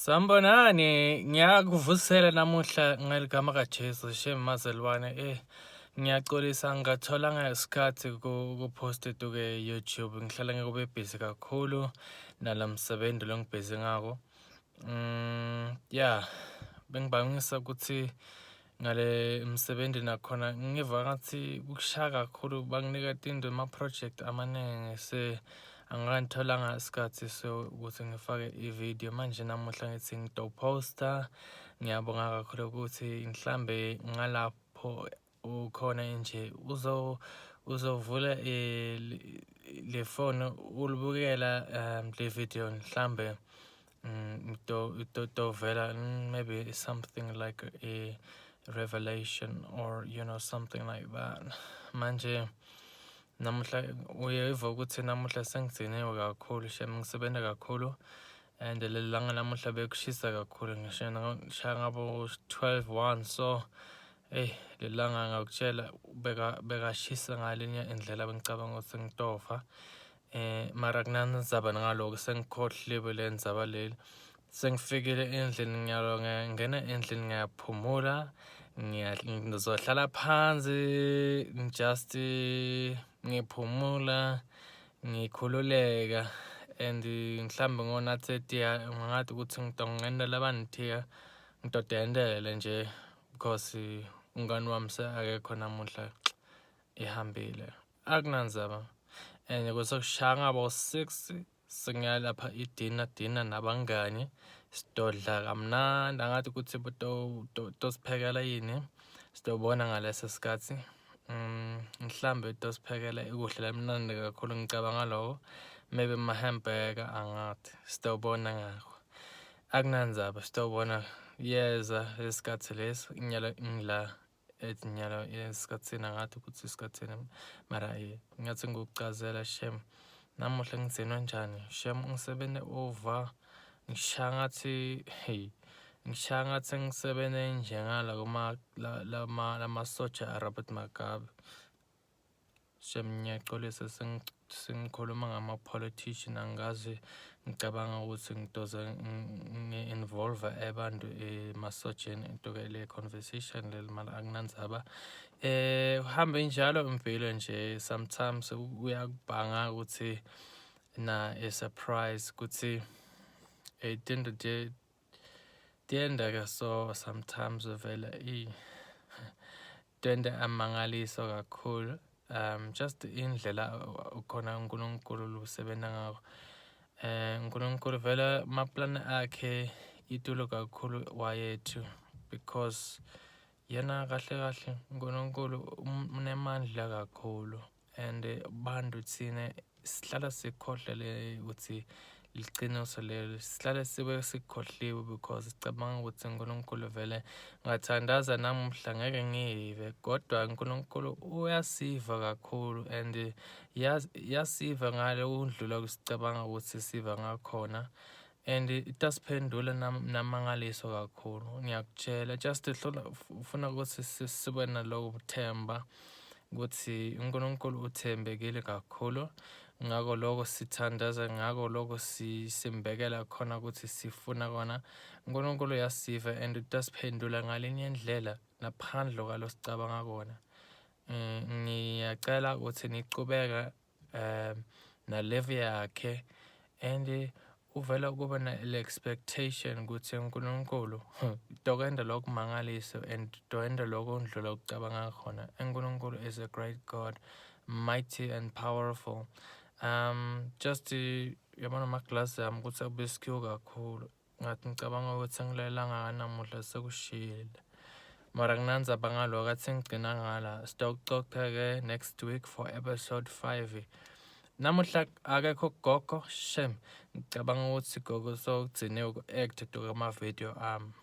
Sanibonani, ngiyakuvusela namuhla ngeligama kaJesu shem mazelwane. Ngiyaxolisa ngingatholanga isikhathi ku-post ke YouTube. Ngihlala ngikube busy kakhulu nala msebenzi lo ngibhizi ngako. Yeah, bengibangisa ukuthi ngale msebenzi nakhona ngiva ngathi kushaya kakhulu, banginika tinto ama-project amaningi, se angikantholanga isikhathi sokuthi ngifake i-video. Manje namuhla ngithi ngitoposta. Ngiyabonga kakhulu ukuthi mhlambe ngalapho ukhona nje uzovula le phone ulibukela le video, mhlambe tovela maybe something like a revelation or something like that. Manje namuhla uyeva ukuthi namuhla sengigciniwe kakhulu shem, ngisebenza kakhulu and leli langa namuhla bekushisa kakhulu, ngisho ngishaya ngabo 12 1. So hey, leli langa ngakutshela beka bekashisa ngalinye indlela, bengicabanga ukuthi ngitofa, mara kunandzaba ngaloko, sengikhohliwe le ndzaba leli. Sengifikile endlini, ngiyalo ngena endlini, ngiyaphumula, ngizohlala phansi, just ngiphumula, ngikhululeka and mhlambe ngonathe tiya, ngathi ukuthi ngitongena labanithiya, ngitodendele nje because umngani wami akekho namuhla, ihambile, akunandzaba. And kusekushaya ngabo 6, sengiyalapha i-dinner, dinner nabangani, sidodla kamnandi. Angathi ukuthi tosiphekela yini, sidobona ngaleso sikhathi. Mhlambe tosiphekela ukudla lamnandi kakhulu, ngicabanga lokho, maybe ama-hamburger, angathi, sidobona ngakho, akunandzaba, sidobona. Yeza lesikhathi lesi, ngiyala ngila ethi nyalo esikhathini, angathi ukuthi isikhathini, mara ngathi ngikuchazela shem namuhla ngigcinwe njani shem, ngisebenze over, ngishaya ngathi, hey, ngishaya ngathi ngisebenze njengala kuma lama lamasoja aRobert Mugabe shem. Ngiyaxolisa, sengikhuluma ngama-politician, angazi, ngicabanga ukuthi ngitoze ngi-involve abantu emasojeni into-ke le conversation leli, mara akunandzaba. Uhambe njalo impilo nje, sometimes uyakubhanga ukuthi na a surprise ukuthi tinto tiyendeka, so sometimes vele twende amangaliso kakhulu, just indlela ukhona uNkulunkulu lusebenza ngakho. uNkulunkulu vele amaplani akhe itulo kakhulu wayethu because yena kahle kahle uNkulunkulu unemandla kakhulu and bantu thina sihlala sikhohlele ukuthi liciniso lelo, sihlale sibe sikhohliwe because sicabanga ukuthi uNkulunkulu vele ngathandaza namuhla ngeke ngiyive, kodwa uNkulunkulu uyasiva kakhulu and yasiva ngale ukudlula kusicabanga ukuthi siva ngakhona and itasiphendula namangaliso kakhulu, ngiyakutshela. Just hlola ufuna ukuthi sibe nalowo buthemba ukuthi uNkulunkulu uthembekile kakhulu, ngako lokho sithandaza, ngako lokho simbekela khona ukuthi sifuna kona. uNkulunkulu uyasiva and utasiphendula ngalinye indlela naphandle kwalo sicabanga kona. Ngiyacela ukuthi niqhubeke na-level yakhe and uvela kuba na-expectation ukuthi uNkulunkulu tokenda lokho mangaliso and toenda lokho ndlula ukucabanga khona. uNkulunkulu is a great God, mighty and powerful. Just yabona amaglasi ami ukuthi abesikhiwe kakhulu, ngathi ngicabanga ukuthi ngilalelanga namuhla sekushile, mara kunandzaba ngaloko, athi ngigcina ngala. Sitokucoca-ke next week for episode 5. Namuhla akekho gogo shem, ngicabanga ukuthi gogo sokugcine uku-act ama-video ami.